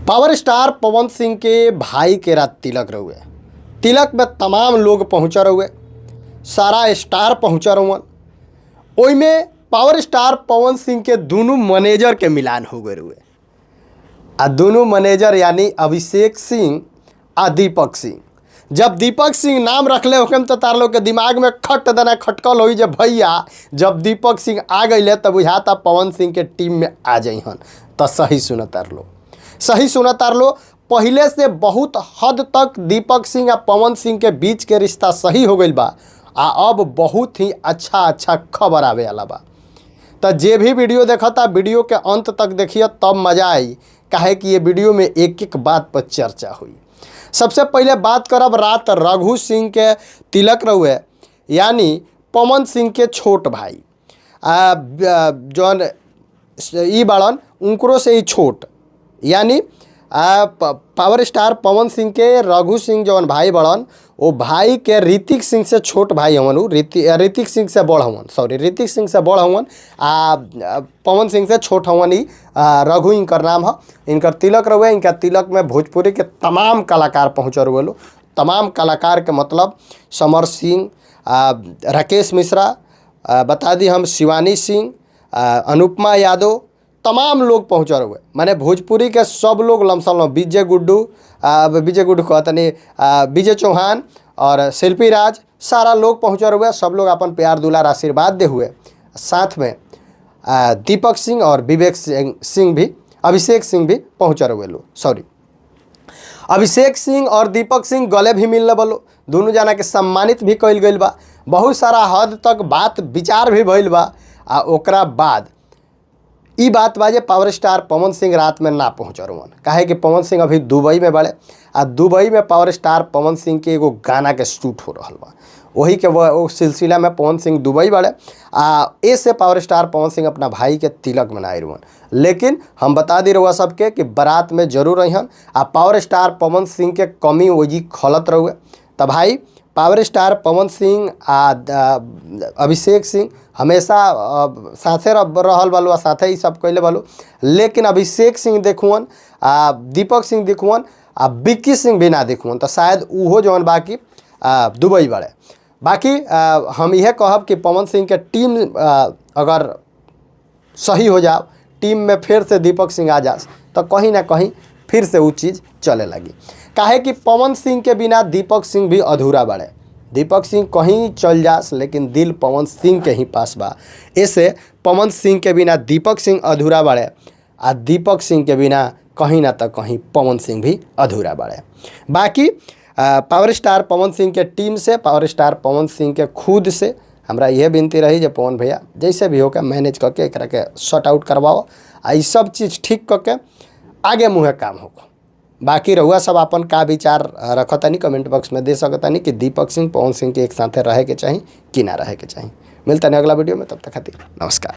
Power star Pawan Singh के भाई के रात तिलक रहुए। तिलक में तमाम लोग पहुँचल रहुए, सारा स्टार पहुँचल रहुअन। ओइमे पावर स्टार पवन सिंह के दुनू मैनेजर के मिलान हो गए रहुए आ दुनू मैनेजर यानी अभिषेक सिंह आ दीपक सिंह। जब दीपक सिंह नाम रखले होखम तो तार लोग के दिमाग में खट दना खटकल होई जे भैया जब दीपक सिंह आ गइले तब बुझाता पवन सिंह के टीम में आ जइहन। तो सही सुनतार लोग, सही सुनतार लो, पहले से बहुत हद तक दीपक सिंह आ पवन सिंह के बीच के रिश्ता सही हो गइल बा आ अब बहुत ही अच्छा अच्छा खबर आवे वाला बा। तो जे भी वीडियो देखता वीडियो के अंत तक देखिए तब मजा आई, काहे कि ये वीडियो में एक एक बात पर चर्चा हुई। सबसे पहले बात करब रात रघु सिंह के तिलक रहुए, यानी पवन सिंह के छोट भाई जौन ई बाड़न उनकरो से ही छोट, यानी पावर स्टार पवन सिंह के रघु सिंह जौन भाई बड़न वो भाई के ऋतिक सिंह से छोट भाई हवन, उ ऋतिक सिंह से बड़ हवन, सॉरी ऋतिक सिंह से बड़ हवन आ पवन सिंह से छोट हवन ई रघु इनकर नाम ह। इनकर तिलक रहुए, इनका तिलक में भोजपुरी के तमाम कलाकार पहुँचल रहुए लो। तमाम कलाकार के मतलब समर सिंह, राकेश मिश्रा, बता दी हम शिवानी सिंह, अनुपमा यादव, तमाम लोग पहुँचल हुए। माने भोजपुरी के सब लोग लमसम विजय गुड्डू, विजय गुड्डू कहतनी, विजय चौहान और शिल्पी राज, सारा लोग पहुँचल हुए। सब लोग अपन प्यार दुलार आशीर्वाद दे हुए। साथ में दीपक सिंह और विवेक सिंह भी, अभिषेक सिंह भी पहुँचल हुए लोग, सॉरी अभिषेक सिंह और दीपक सिंह गले भी मिलने बलो, दोनों जना के सम्मानित भी कइल गइल बा। बहुत सारा हद तक बात विचार भी भइल बा। आ ओकरा बाद ई बात बा जे पावर स्टार पवन सिंह रात में ना पहुँचल रहन, काहे कि पवन सिंह अभी दुबई में बड़े आ दुबई में पावर स्टार पवन सिंह के एगो गाना के शूट हो रहल बा, वही के वो सिलसिला में पवन सिंह दुबई बड़े आ ऐसे पावर स्टार पवन सिंह अपना भाई के तिलक मनाए रहन। लेकिन हम बता दी रहुआ सबके कि बारात में जरूर रहिहन आ पावर स्टार पवन सिंह के कमी ओजी खलत रहुए। तो भाई पावर स्टार पवन सिंह आ अभिषेक सिंह हमेशा साथे रहल बालू आ साथे ही सब कैले बालू, लेकिन अभिषेक सिंह देखुअन आ दीपक सिंह देखुअन आ विक्की सिंह भी ना देखुअन, तो शायद उहो जौन बाकी दुबई बड़े। बाकी हम यह कहब कि पवन सिंह के टीम अगर सही हो जाओ, टीम में फिर से दीपक सिंह आ जास तो कहीं ना कहीं फिर से वो चीज़ चले लगी। काहे कि पवन सिंह के बिना दीपक सिंह भी अधूरा बड़े। दीपक सिंह कहीं चल जास लेकिन दिल पवन सिंह के ही पास बा, ऐसे पवन सिंह के बिना दीपक सिंह अधूरा बड़े आ दीपक सिंह के बिना कहीं ना तो कहीं पवन सिंह भी अधूरा बड़े। बाकी पावर स्टार पवन सिंह के टीम से, पावर स्टार पवन सिंह के खुद से हमरा यह विनती रही जे पवन भैया जैसे भी होके मैनेज करके एकरा के शॉर्ट आउट करवाओ आ ई सब चीज़ ठीक करके आगे मुँहे काम हो। बाकी रहुआ सब अपन का विचार रखतानी कमेंट बॉक्स में दे सकतानी कि दीपक सिंह पवन सिंह के एक साथे रहे के चाही कि ना रहे के चाही। मिलता नहीं अगला वीडियो में, तब तक खातिर नमस्कार।